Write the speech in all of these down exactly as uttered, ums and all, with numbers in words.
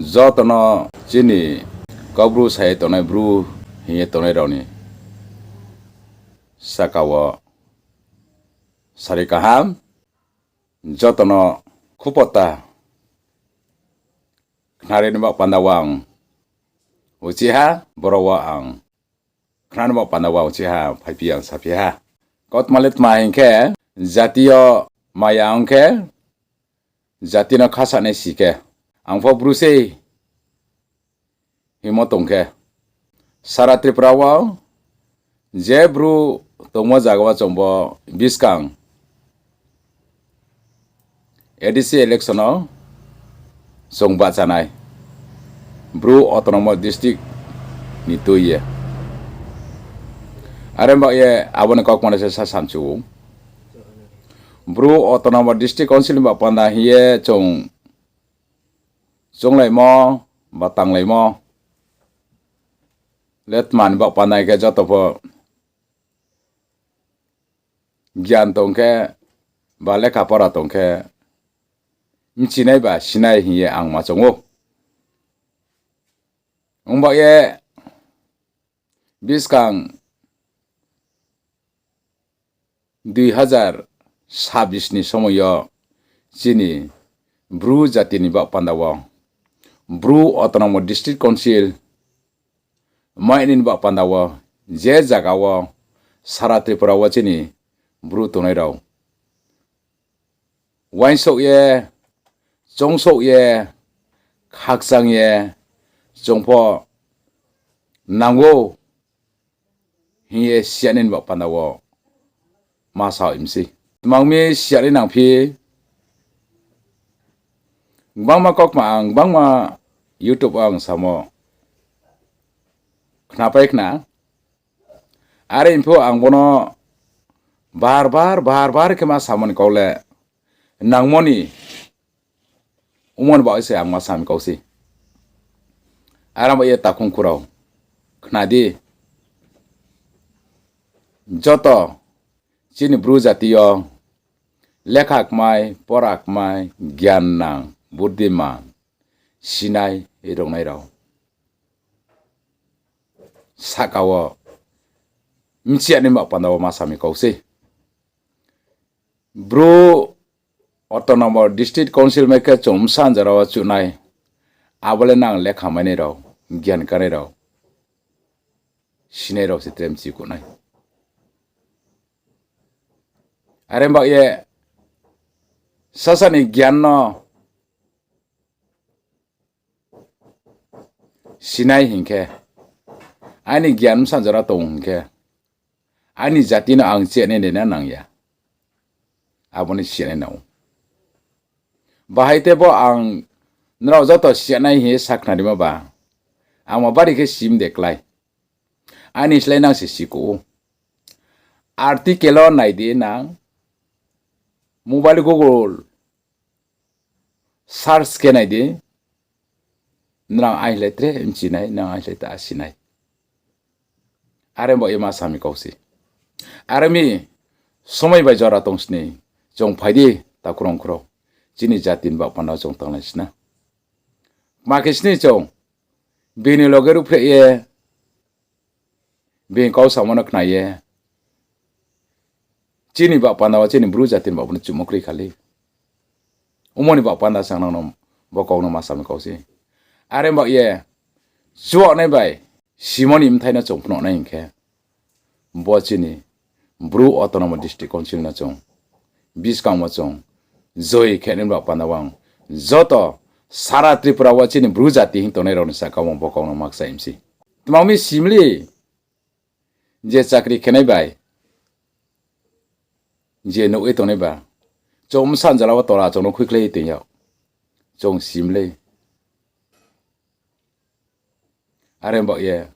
Joto no chini Kaubru sa ye tongnai Bru hing ye tongnai rao ni saka wo sari kaham. Joto no khupota khnari ni baoh panda wo ang uchih ha, boro wo ang khnani baoh panda wo ang uchih ha, phaiphi ang saphi ha. Kautma le tma hing khe, jati yo maya ong khe, jati no khasanai si khe, ang pho Bru sei hingmo tong khe, sara Tripura wo je Bru tongmo zaga wo chung bo buskang A D C election no chung bahchanai, Bru Autonomous District ni tui ye. Are baoh ye abo ni kaukma no se sa samchu ou. Bru Autonomous District Council ni baoh panda hing ye chung chounglaimo ba tanglaimo le tma ni baoh panda hing khe, joto pho gian tong khe ba lekha pora tong khe, bchinai ba sinai hing ye ang ma choung ou. Ong baoh ye buskang dui hazar sabis ni somoi yo chini Bru jati ni baoh panda wo, Bru Autonomous District Council mai ni baoh panda wo, je zaga wo sara Tripura wo chini Bru tongnai rao uaingsouh ye, choungsouh ye, khakchang ye, chung pho nang ou hing ye siyanai ni baoh panda wo ma sa mi sei. Tma ong mi siyanai nangphi, gbangma kaukma ang gbangma YouTube wo ang samo khnapai khna. Are pho ang bo no bar bar bar bar khe ma samo ni kau le nangmo ni ongmo ni baoh se ang ma sa mi kau sei. Are baoh ye takhungkhu rao, khna di, joto chini Bru jati yo lekha kmai, pora kmai, gyan nang, buddiman, sinai rongnai rao saka wo bchiyani baoh panda wo ma sa mi kau sei. Bru Autonomous District Council mai khe chung bsa jora wo chuhnai, abo le nang lekha mainai rao, gyan kanai rao, sinai rao se tre bchi kuh nai. Are baoh ye sasa ni gyan no sinai hing khe, aini gyan bsa jora tong hing khe, aini jati no ang chiyanai de na nang ya, abo ni siyanai nang ou. Bahai te bo ang nrao joto siyanai hing ye sakhnarimo ba, ang ma bari khe sim de klái. Aini slái nang se sikuh ou. Article wo nai di nang, mobile Google search khe nai di, nrao aini slái tre bchinai, nang aini slái ta sinai. Are baoh ye ma sa mi kau sei. Are mi somoi bai jora tong sni, chung phai di, takhurao khurao, chini jati ni baoh panda chung tanglai sna. Kma khe sni chung, bini loge ruhphreh ye, bini kau samo no khna ye, chini baoh panda wo chini Bru jati ni baoh panda chuhmo kroi khali. Omo ni baoh panda se ang nang no bo kau no ma sa mi kau sei. Are baoh ye, chuahnai bai simo ni bthai no chung phnuh nai hing khe, bo chini Bru Autonomous District Council no chung buskang wo chung joi khe nai baoh panda wo ang joto sara Tripura wo chini Bru jati hing tongnai rao ni saka wo bo kau no ma kchai mi sei. Tma mi sim le, je chakri khenai bai, je nuh ye tongnai ba, chung bsa jora wo tola chung no khuikhlai ye tong yag, chung sim le. Are baoh ye,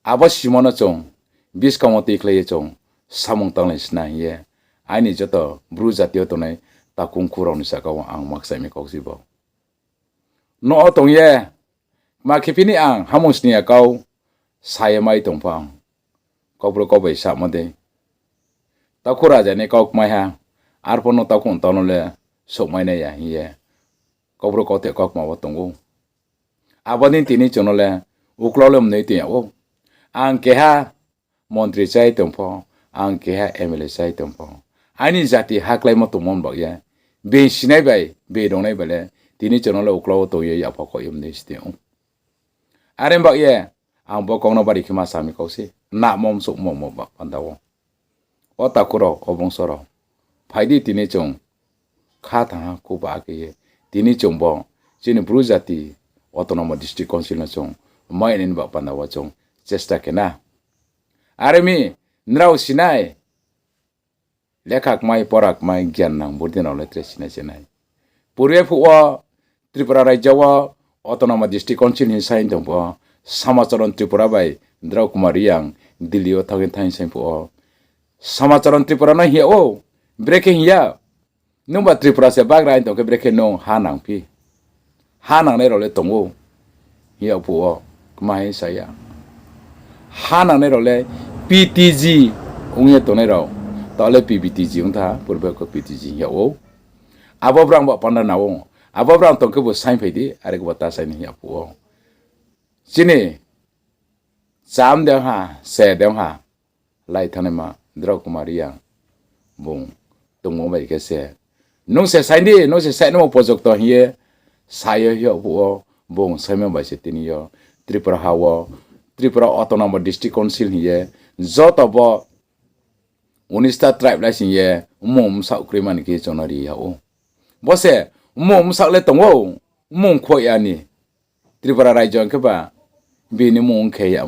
abo simo no chung buskang wo tuikhlai ye chung samung tanglai sna hing ye, aini joto Bru jati yo tongnai takhungkhu rao ni saka wo ang ma kchai mi kau sei bo. Nouh wo tong ye, kma khe phi ni ang hamung sning ya kau sa ye mai tong pho ang Kaubru kau bai samo dei. Takhu raja ni kau kmai ha, arphuh no takhu tau no le souhmai nai ya hing ye, Kaubru kau the kau kma wo tong ou. Abo ni tini chung no le uklau le mnoi tong yag ou. Ang keha montri chai tong pho, ang keha M L A chai tong pho, aini jati haklaimo tongmo ni baoh ye, bini sinai bai, bini rongnai bai le, tini chung no le uklau wo tong ye yapha khaoh ye mnoi si tong ou. Are ni baoh ye, ang bo kau no bari khe ma sa mi kau se, nahmo msouhmo mo ba panda wo. O takhu rao, o bongso rao, phai di tini chung kha thang ha, khuba khe ye. Tini chung bo chini Bru jati Autonomous District Council no chung mai nai ni baoh panda wo chung chesta khe na. Are mi, nrao sinai, lekha kmai, pora kmai, gyan nang burdin rao le tre sinai sinai. Purbe phuh wo Tripura rajya wo Autonomous District Council hing saing tong pho, Samacharan Tripura bai Drau Kumar Reang Delhi wo thanng ye thanng saing phuh wo, Samacharan Tripura no hing yag ou, brekhe hing ya. Nungba Tripura se bagra hing tong khe brekhe nung ha nang phi. Ha nangnai rao le tong ou. Hing yag phuh wo, kma hing sa ya. Ha nangnai rao le P T G ong ye tongnai rao. Taoh le P B T G ong tha, purbe khe P T G hing yag ou. Abo brang ba panda na ou. Abo brang tong khe bo saing phai di, are khe bo ta saing hing yag phuh wo. Chini cham de ha, se de ha, lai thanngnaima Drau Kumar Reang bung tongmo bai khe se, nung se saing di, nung se saing nimo pojokto hing ye sa ye hing yag phuh wo, bung saingmo bai se tini yo Tripura ha wo, Tripura Autonomous District Council hing ye, joto bo unis ta tribe lai sing ye mmung bsaoh kroi mani khe chung no ri yag ou. Bo se mmung bsaoh le tong ou, mmung khoih ya ni. Tripura rajyo ong khe ba bini mmung khe ya.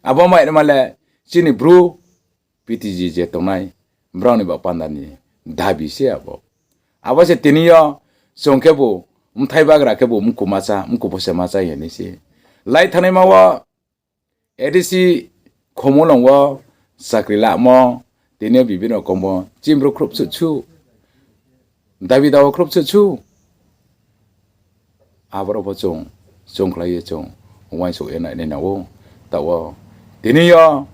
Abo mai rima le chini Bru P T G je tongnai, brao ni baoh panda ni dabi se abo. Abo se tini yo chung khebu mthai bagra khebu mku macha, mku bo se macha ye ni se. Lai thanngnaima wo A D C Khumulwng wo chakri lamo, tini yo bibin rao kongmo, chini Bru khruh suh chu, dabi dawa khruh suh chu. Aboro pho chung, chung khlai ye chung uaingsouh ye nai nai nang ou. Taoh wo tini yo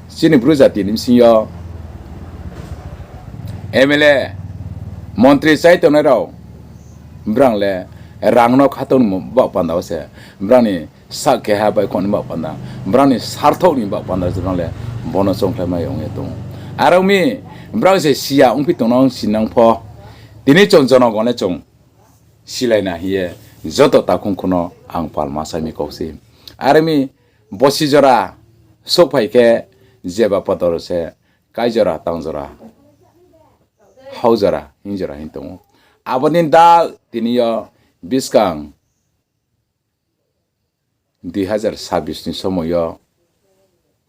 chini Bru jati ni bsing yo M L A, montri chai tongnai rao, brang le rang no khatong ni baoh panda wo se, brang ni sak keha baihkhouh ni baoh panda, brang ni sarthouh ni baoh panda se brang le bo no choungkhlaimai ong ye tong ou. Are ong mi, brang se siya ongphi tong nang sinang pho, tini chung jonogon le chung silai na hing ye joto takhungkhu no ang palma sai mi kau se. Are ong mi, bosi jora souhphai khe jeba podor se kai jora, tang jora, hao jora, hing jora hing tong ou. Abo ni da tini yo buskang dui hazar sabis ni somoi yo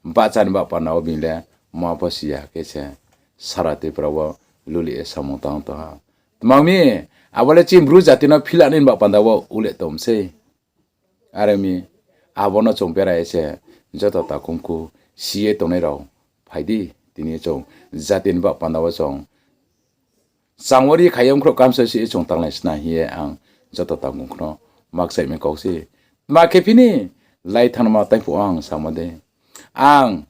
bahcha ni baoh panda wo bini le ma pho siya khe se sara Tripura wo luli ye samung tang tong ha. Tma ong mi, abo le chini Bru jati no phila nai ni baoh panda wo ule tong sei. Are ong mi, abo no chung bera ye se joto takhungkhu si ye tongnai rao phai di, tini chung jati ni baoh panda wo chung chang wo ri khai ye ongkhrouh kamsa si ye chung tanglai sna hing ye ang joto takhungkhu no makchaih mi kau se. Tma khe phi ni lai thanngma taiphuh ang samo de. Ang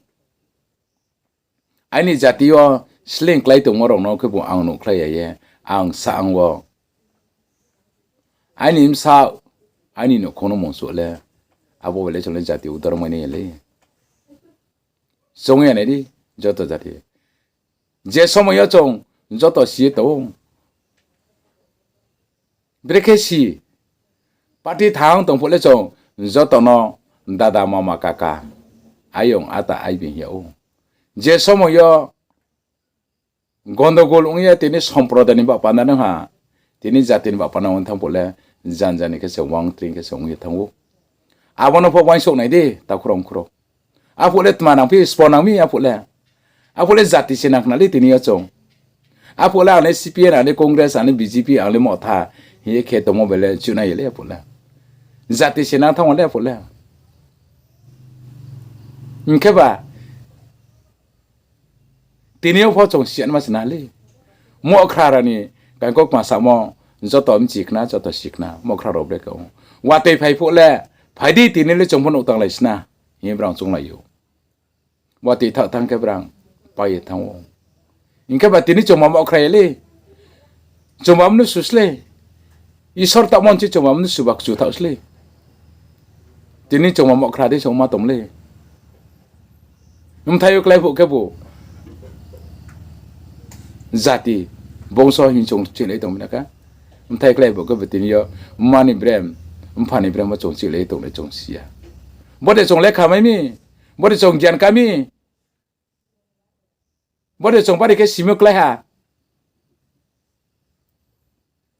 aini jati yo sleing klái tongmo rao no khebu ang nuhkhlai ya ye, ang sa ang wo. Aini bsa, aini nouhkhong no mungsuh le, abo bai le chung le jati udar mai nai ya le. Chung ya nai di, joto jati. Je somoi yo chung joto si ye tong ou. Brekhe si, party thang tong phuh le chung joto no dada, mama, kaka, ayong, ata, aibi hing yag ou. Je somoi yo gondogol ong ye tini somproday ni baoh panda nung ha, tini jati ni baoh panda ong thanng phuh le, janja ni khe se wang tring khe se ong ye thanng ou. Abo no pho uaingsouh nai di, takhu rao mkhu rao. Aphuh le tma nang phi, sbo nang mi aphuh le. Aphuh le jati se nang khna le tini yo chung. Aphuh le ang le C P M, ang le Congress, ang le B J P, ang le Motha hing ye khe tongmo bai le chuh nai ya le aphuh le. Jati se nang thanng le aphuh le. Hing khe ba, tini yo pho chung siyanma se na le. Mohkra rao ni kaingkau kma samo joto mchi khna, joto si khna, mohkra rao brekhe ong. Watoi phai phuh le, phai di tini le chung pho nouh tanglai sna, hing ye brang chounglai ou. Watoi thaoh thanng khe brang pai ye thanng ou. Hing khe ba tini chungba mohkra ya le. Chungba mnusu sle. Isor taohmo nchi chungba mnusu ba kchu thaoh sle. Tini chung ma mohkhra dei chung ma tong le. Bthai yo klái phuh khebu jati, bongso hing chung chihlai tong mi na kha. Bthai klái phuh khebu tini yo mma ni brem, mpha ni brem wo chung chihlai tong le chung si ya. Bo de chung lekha mai mi, bo de chung gian ka mi, bo de chung bari khe simi klái ha.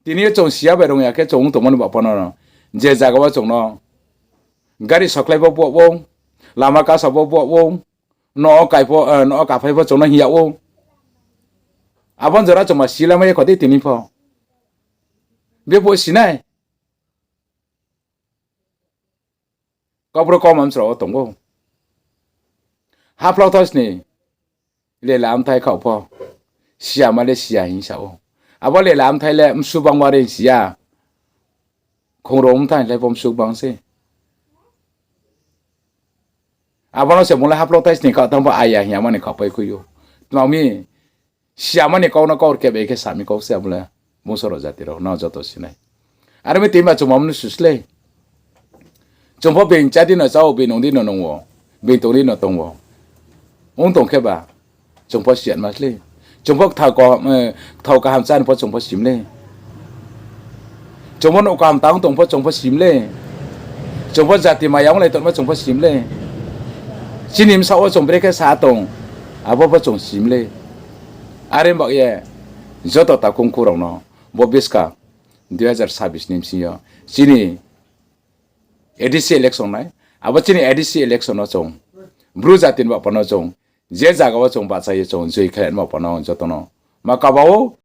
Tini yo chung si ya bai rung ya khe chung ong tongmo ni baoh pano no, je zaga wo chung no gari sokhlai pho buah ou, lama kasa pho buah ou, no, no kaphai pho chung no hing yag ou. Abo ni jora chung ma si lamai ya kho dei tini pho. Bephuh si nai. Kaubru kauma msra wo tong ou. Haphlao thai sni lela bthai khaoh pho, si ya ma le si ya hing sa ou. Abo lela bthai le msu bangma re si ya. Khongrung bthai le pho msu bang se. Abo no se bung le haphlao thai sni khaoh tang pho aya hing ya ma ni khaohpai khui ou. Tma mi, si ya ma ni kau no kaur khe bai khe sa mi kau se abo le. Bungso rao jati rao no joto si nai. Are mi tma chung ma mnusu slei. Chung pho being chá di no chá ou, being nung di no nung ou, being tong di no tong ou. Ong tong khe ba, chung pho si ya ma slei. Chung pho kthao kaham chá ni pho chung pho sim le. Chung pho nouh kaham tang tong pho chung pho sim le. Chung pho jati maya onglai tongmo chung pho sim le. Chini bsaoh wo chung brekhe sa tong, abo pho chung sim le. Are baoh ye, joto takhu khu rao no, bo buskang dui hazar sabis ni bsing yo chini A D C election nai. Abo chini A D C election no chung Bru jati ni baoh pano chung je zaga wo chung bahcha ye chung joi khe ni baoh pano joto no ma kaba ou,